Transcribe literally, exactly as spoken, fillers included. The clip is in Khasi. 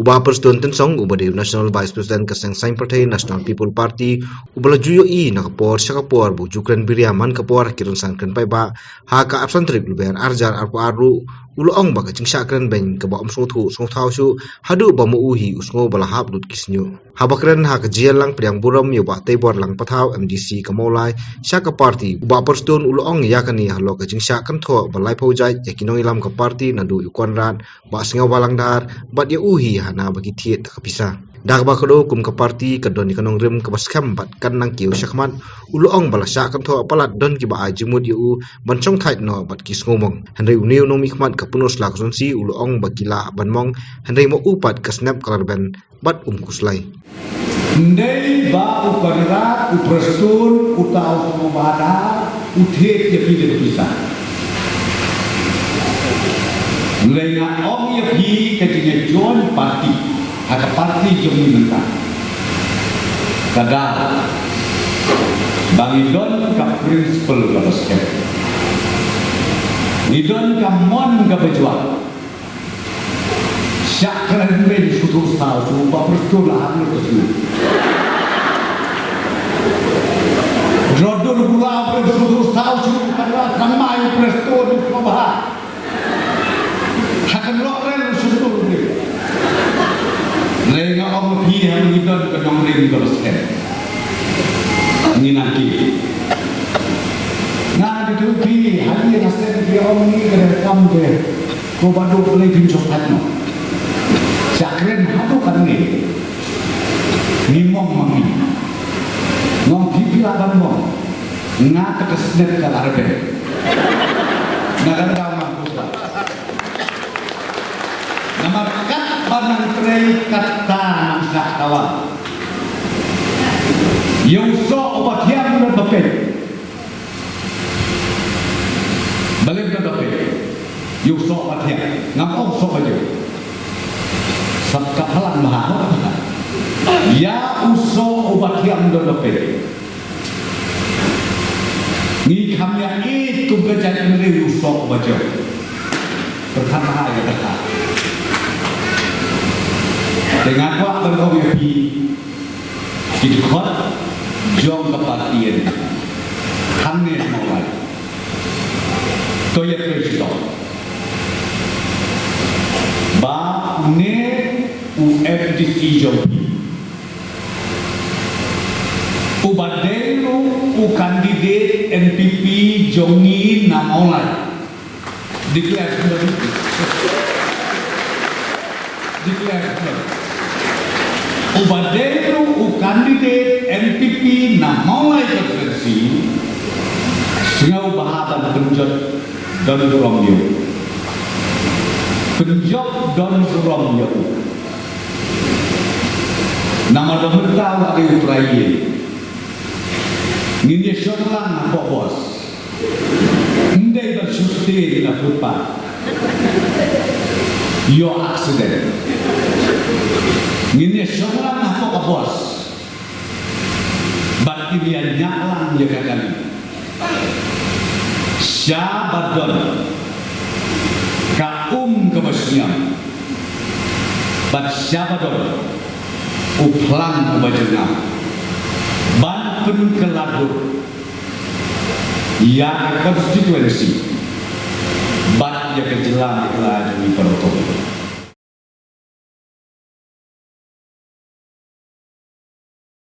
Bah Prestone Tynsong uba dei u National Vice President ka seng saiñ pyrthei National People Party, uba la ju ïohi na ka por sha ka por ba u ju kren biria man ka por ha ki rynsan kren paidbah ha ka arphew san tarik Lber ar hajar arphew ar ruh, u la ong ba ka jingshah kren beiñ kaba ym sngewthuh sngewthaw shuh haduh ba ma u hi u sngew ba la hap lut ki shñiuh. Haba kren ha ka jingïalang pdiang burom ïa u Bah Teibor Langpathaw, M D C ka Mawlai sha ka party, u Bah Prestone u la ong ïa kane halor ka jingshah kynthoh ba laiphew jait ïa ki nongïalam ka party naduh ïa u Conrad, Bah Sniawbhalang Dhar bad ïa u hi hana ba ki thied da ka pisa. Da kaba kdew, kum ka party ka don ïa ka nongrim kaba skhem bad kan nang kiew shakhmat, u la ong ba la shah kynthoh palat don kiba ai jingmut ïa u ban shongthait noh bad ki sngewmong. Hynrei une u nongmihkhmat ka Pynursla Constituency u la ong ba ki lah ban mong, hynrei ma u pat ka snep ka la rben bad um khuslai. Ym dei ba u Conrad, u Prestone, uta u Sniawbhalang Dhar u thied ïa phi da ka pisa. Hynrei nga ong ïa phi ka jingïajoin party ha ka party jong ngi mynta ka daw ba ngi don ka principle kaba skhem. Ngi don ka mon kaba jwat. Shah kren beiñ sngewthuh sngewthaw shuh, Bah Prestone la hap lut ka sngi. Droh dur bula beiñ sngewthuh sngewthaw shuh, ka la tang mai Prestone sngewbha. Ha ka lok rel sngewthuh beiñ. Lei nga ong phi ha ngi don ka nongrim kaba skhem. Ngi nang ki. Nga da tu phi ha ngi na sen ki ong ngi ka da kam de. Ko ba duk lei pynjok at no. Shah kren haduh katne. Ngi mong ma ngi. Ngam phi phi la ban mong. Nga ta ka snep ka la rben. Nga kan daw ma ku sa. Namar kat ba nang trei kat ta nang shah tawal. Ïa u soh uba thiam don ba peit. Balei don ba peit? Ïa u soh uba thiam. Ngam ong soh ba jong. Sap ka phalang ba ha. Ïa u soh uba thiam don ba peit. Ngi kham ïa ïeit kum ka jaitbynriew ïa u soh uba jong. Pyrkhat bha ïa kata. Te nga kwah ban ong ïa phi. Ki dkhot jong ka party hangne ha Mawlai. To ïatrei shitom ba une u M D C jong phi uba dei ruh u candidate N P P jong ngi na Mawlai. Declare. Declare. Uba dei ruh u candidate N P P na Mawlai constituency, sngewbha ban pynjot don burom ïa u. Pynjot don burom ïa u. Namar ba mynta u la dei u trai ïing. Ngin ïa shong lang hapoh bus. Ym dei ban shu stay na footpath. Ïoh accident. Ngin ïa shong lang hapoh ka bus. Bad ngin ïa ñiah lang ïa ka kali. Sha ba don ka um kaba shngiam. Bad sha ba don u phlang uba jyrngam. Ban pynkylla dur ïa ka constituency bad ïa ka jylla bakla jong ngi baroh kawei.